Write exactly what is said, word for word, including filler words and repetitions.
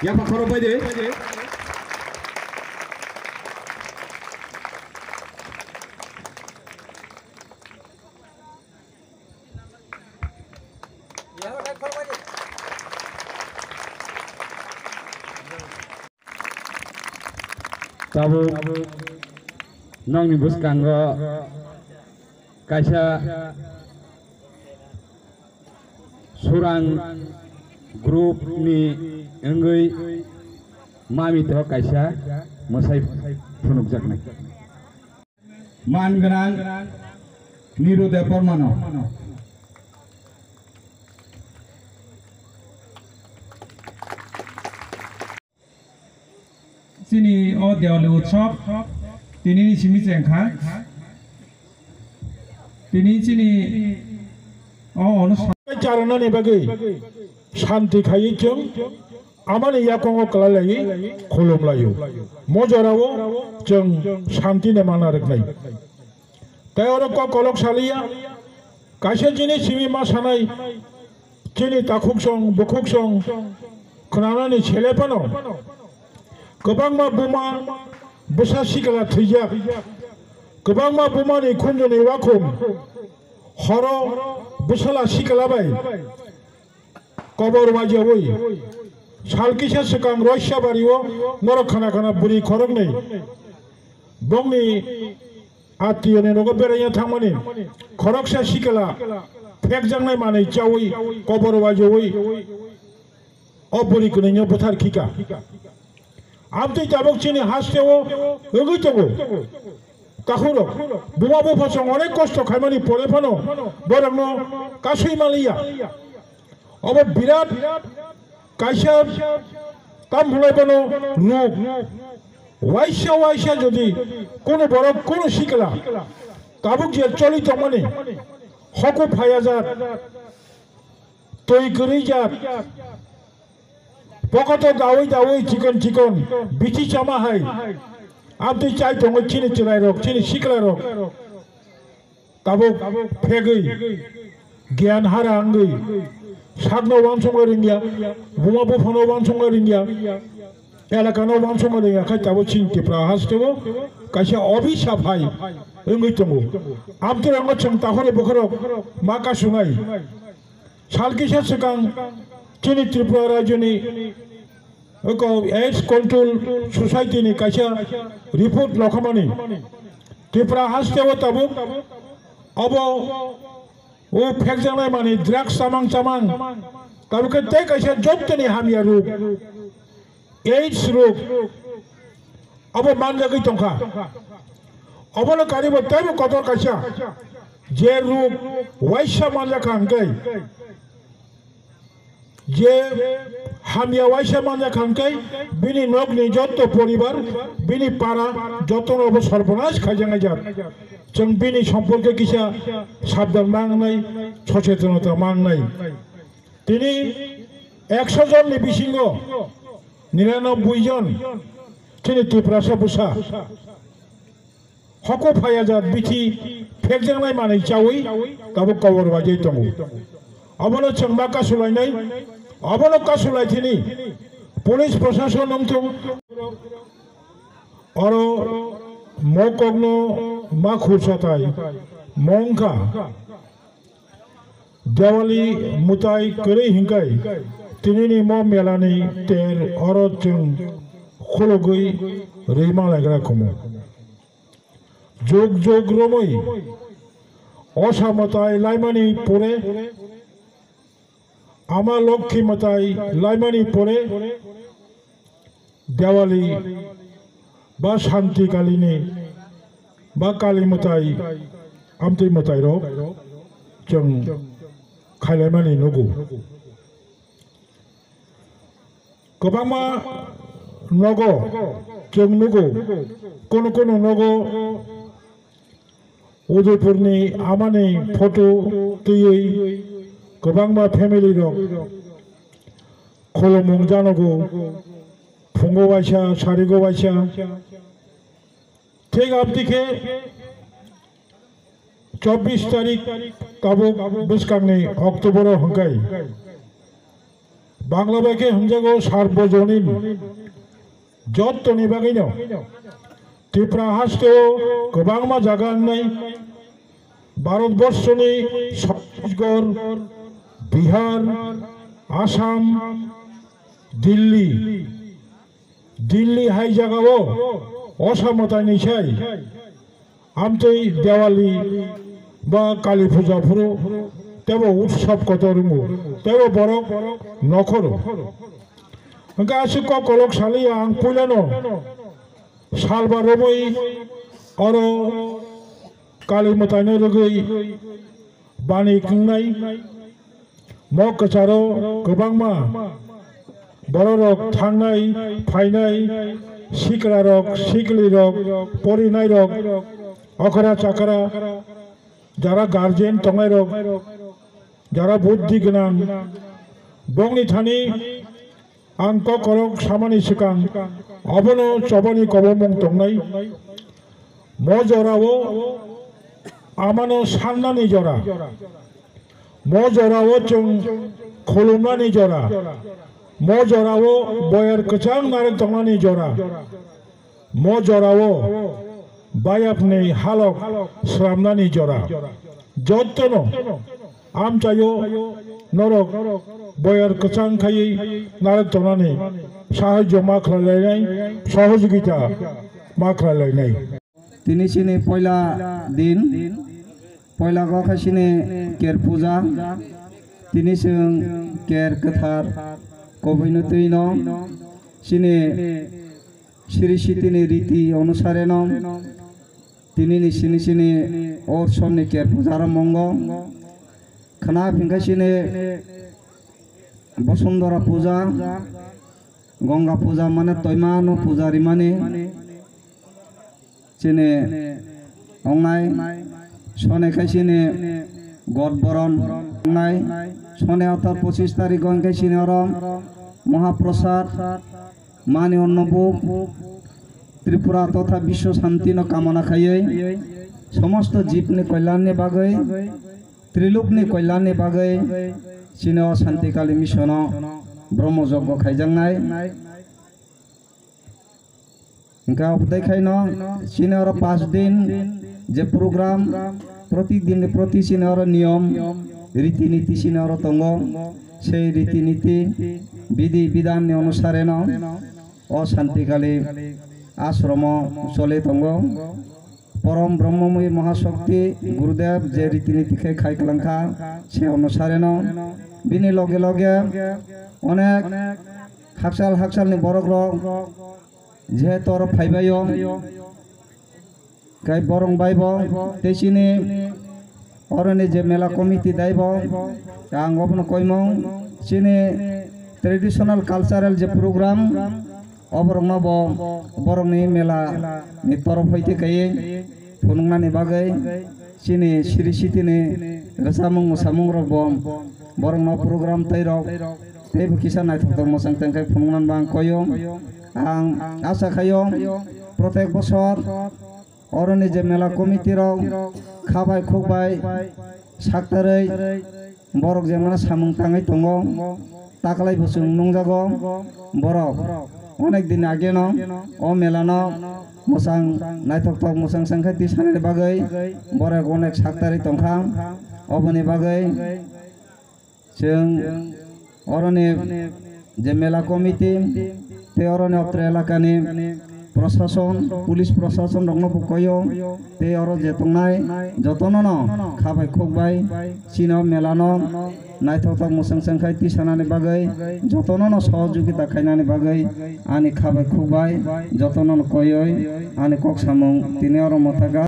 Yapha khoro pai de. Tabuk nokni bwskango kaisa Surang group ni wngwi mami to kaisa mwsai phunukjaknai. Man gwnang Niru Debbarmano. Chini o Diwali utsav tini ni simi chengkha. Tini chini o onusthan. Charanani bagwi shanti khaiwi chwng amani yakungo kwlai laiwi khulum laio. Mo jorao chwng shanti ni mana rwknai. Tei oro kok kolok saliya, kaisa jini simi ma sanai, chini takhuk song, bukhuk song, khwnanani sele phano. Kwbangma buma bwsa sikla thwijak, kwbangma bumani khunjuni wakhum, horo bwsala sikla bai kobor wajaui, sal kisa swkang Roisabari o norok khana khana bwrwi khoroknwi bongni atiyoni nogo beraina thangmani khoroksa sikla phekjaknai manwi chaui kobor wajaui o bwrwi kwnwino bwthar khika. Amtwi tabuk chini hasteo wngwi tongo. Takhurok, buma bupha chwng onek kosto khaimani pore phano borokno kasui manliya. Obo birat kaisa tam hwnlai bono ruk. Waisa waisa jodi kono borok kono sikla tabuk je choli tongmani hoku phaya jat, twi kwrwi jat, pokoto dawi dawi chikon chikon bithi chama hai. Amtwi chai tongo chini chwrairok, chini siklarok. Tabuk phegwi, giyan hara wngwi, sakno wansongna rwngya, buma buphano wansongna rwngya, elakano wansongna rwngya, khai tabuk chini Tripura hasteo kaisa obisap hai wngwi tongo. Amtwrangno chwng takhorni bokhorok ma kasunai. Sal kisa swkang chini Tripura rajyoni eko AIDS Control Society ni kaisa report lokhamani Tripura hasteo tabuk obo o phekjaknai mani drugs chamang chamang tabuk khe tei kaisa jottoni hamya ruk AIDS ruk obo manjagwi tongkha. Obono karibo teibo kotor kaisa je ruk waisa manjakha hwnkhe, je hamya waisa manjakha hwnkhe bini nokni jotto poribar, bini para jottono obo sorbonas khaijaknai jat. Chwng bini somporke kisa sabdan mangnai, sochetonota mangnai. Tini ekso jonni bisingo niranobboi jon chini Tiprasa bwsa hoku phaya jat bithi phekjaknai manwi chaui tabuk kobor wajai tongo. Obono chwng ma kasulainai, obono kasulai thini police prosason wngthung. Oro mo kokno ma khursatai mo wngkha. Dewali mwtai kwrwi hinkai tinini mo melani ter oro chwng khulugwi rwi manlaigra kumu. Jug jug romwi osa mwtai laimani pore, ama lokhi mwtai laimani pore, Dewali ba Shanti Kalini ba Kali mwtai, amtwi mwtairok chwng khailaimani nugo. Kwbangma nogo chwng nugo, kunu kunu nogo Udaipurni amani photo twiwi kwbangma family rok khulumung janogo, phungo waisa, sarigo waisa, Thik abdi khe chobbish tarik tabuk bwskangni October o hwnkhe Bangla bai khe hwnjago Sarbojonin, jottoni bagwino Tripura hasteo kwbangma jaga wngnai Bharatborshoni Chhattisgarh, Bihar, Assam, Delhi, Delhi hai jagao osa mwtaini sai amtwi Diwali ba Kali Puja phuru teibo utsav kotor wngo, teibo borok nokhoro. Hwnkhe aswk kok kolok saliya ang puilano salba romwi oro Kali mwtaino rwgwi bani kwngnai. Mo kwcharo kwbangma bororok thangnai, phainai, sikrarok, siklirok, porinairok, okra chakra, jara guardian tongnairok, jara buddhi gwnang, bongni thani ang kokorok samani swkang obono chobani kobomung tongnai. Mo jorao amano sannani jora, mo jorao chwng khulumnani jora, mo jorao boyar kwchang narwk tongnani jora, mo jorao bayapni halok sramnani jora. Jottono amchaio norok boyar kwchang khaiwi narwk tongnani sahajyo ma khlailainai, sohojogita ma khlailainai. Tini chini poila din, poila go khe chini ker puja, tini chwng ker kwthar kobuino twino chini siri sitini riti onusareno tini ni chini chini o somni ker puja aro mongo khna phingkha chini Bosundora puja, Gonga puja mane toima no puja rimani. Chini ongnai sone khai chini god boron ongnai sone otor pochis tarik gon khai chini oro Mahaprasad mani onno buk Tripura totha Biswa Shanti no kamana khaiwi somosto jibni kolyanni bagwi Trilokni kolyanni bagwi chini o Shanti Kali Mission o Brahmo Joggo khaijaknai. Hingkhe obodai khaino chini oro panch din je program, proti din ni proti chini oro niyom, riti niti chini oro tongo. Sei riti niti, bidhi bidhan ni onusareno o Shanti Kali ashromo choli tongo. Porom Brahmamui Mahashakti Gurudev je riti niti khe khai kwlangkha, se onusareno bini loge loge onek hakchal hakchalni borokrok jehetu oro phaibaio, khai borong baibo tei chini oroni je mela committee daibo, ang obono koimung chini traditional cultural je program, oborokno bo borokni mela ni torof hoite kaiwi phunuknani bagwi chini siri sitini rwchapmung mwsamungrok bo borokno program tei rok teibo kisa naithoktok mwchang tengkhe phunuknani bo ang koio. Ang acha khaio protek bosor oroni je mela committee rok kha bai khuk bai saktarwi borok jemano samung tangwi tongo, taklai bo chwng nungjago. Borok onek din ageno o melano mwchang naithoktok mwchang chang khe tisanani bagwi borok onek saktarwi tongkha. Oboni bagwi chwng oroni je mela committee tei oroni otro elakani prosason, police prosason rokno bo koyo tei oro je tongnai jotono no kha bai khuk bai chini o mela no naithoktok mwchang chang khai tisanani bagwi jotono no sohojogita khainani bagwi ani kha bai khuk bai jotono no koyoi ani kok samung tini oro mwthaka.